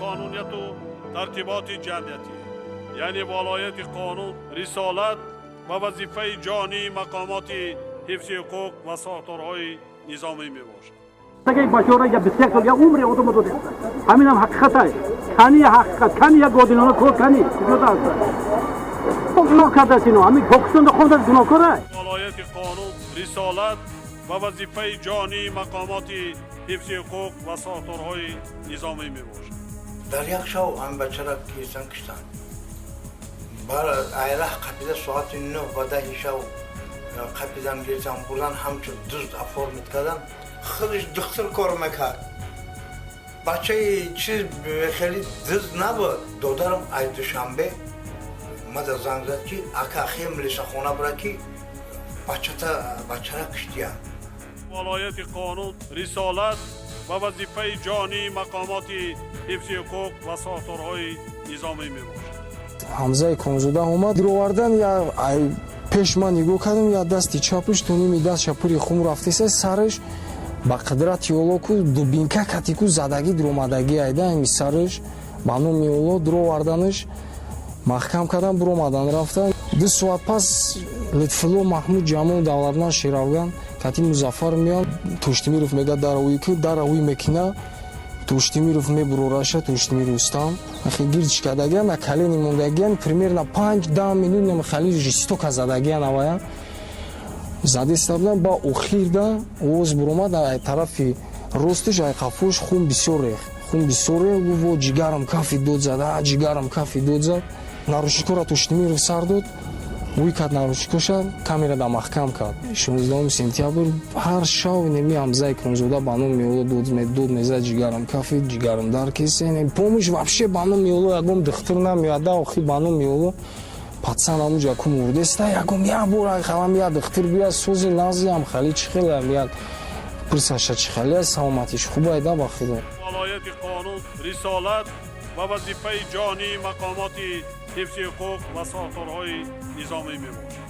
Қонунияту тартиботи ҷамъиятӣ, яъне волояти қонун рисолат ва вазифаи ҷонии мақомоти ҳифзи ҳуқуқ ва сохторҳои низомӣ мебошад. Бачора я 21 сол я умри одам додем. Ҳамин ҳам ҳақиқат аст. Кани ҳақиқат, кани як одилона кор кани. Куҷода аст? Гуноҳ кардааст ино. Ҳамин Покистонда хондааст, гуноҳкор аст. Волояти қонун рисолат ва вазифаи ҷонии мақомоти ҳифзи ҳуқуқ ва сохторҳои низомӣ мебошад. Дар як шав ҳам бачара кисан киштанд. Бар айраҳ қапида соати 9 ба 10 шав қапидан, гирифтан, бурдан, ҳамчун дузд оформить кардан. Худаш духтур кор мекард. Бачаи чиз хеле дузд набуд. Додарам аз Душанбе мада занг зад, ки ака, хел милисахона бира, ки бачата бачара киштия. Волояти қонун рисолат ва вазифаи ҷонии мақомоти ҳифзи ҳуқуқ ва сохторҳои низомӣ мебошад. Ҳамза Икромзода омад, дировардан я пеш ман нигоҳ кардам, я дасти чапаш то ними дастша пури хун рафтеса, сараш ба қудрати Олло ку дубинка катику задагӣ дуромадагӣ айда ами сараш. Ба номи Олло дуроварданаш, маҳкам кардан, буромадан, рафтан. 2 соат пас Лутфулло Маҳмуд Ҷамол, Давлатманд Шеравган кати Музаффар меян. Тоштимиров мега: «Даравӯй ки даравӯй мекина». Тоштимиров мебурораша, Тоштимир Рустам ахи гирдш кардагиан, на колени мондагиан, примерно 5-10 минут намхали жестоко задагиан, авая задеста будан. Ба охирда овоз буромад, ай тарафи ростиш, ай қафош хун бисёр рехт, хун бисёр рехт. Гуфт: «Во, ҷигарам кафи», дод зад, «А, ҷигарам кафи», дод зад. Наручникора Тоштимиров сар дод, вуй кард наручникоша, камерада маҳкам кард. 16 сентябр ҳар шав неми Ҳамза Икромзода ба номи Олло дод мезад: «Ҷигарам кафи, ҷигарам дар кесе, помощь». Вообще, ба номи Олло, ягон духтур намеяд. Охи, ба номи Олло, пацан ҳамуҷа ку мурдеста, ягон як бор халам як духтур бия, сози назиам хали чӣ хелам, як пурсаша, чӣ хали саломатиш хуб айда, ба худо. Волояти қонун рисолат ва вазифаи ҷонии мақомоти ҳифзи ҳуқуқ ва сохторҳои низомӣ мебошад.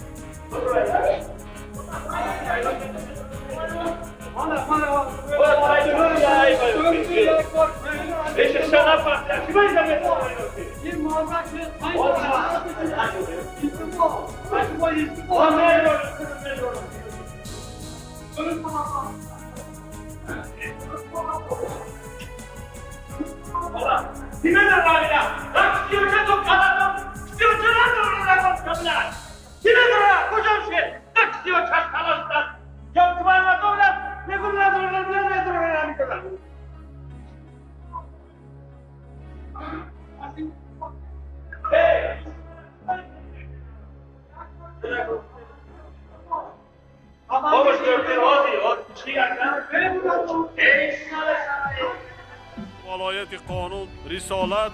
Волояти қонун рисолат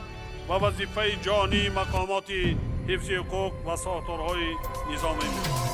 ва вазифаи ҷонии мақомоти ҳифзи ҳуқуқ ва сохторҳои низомӣ мебошад.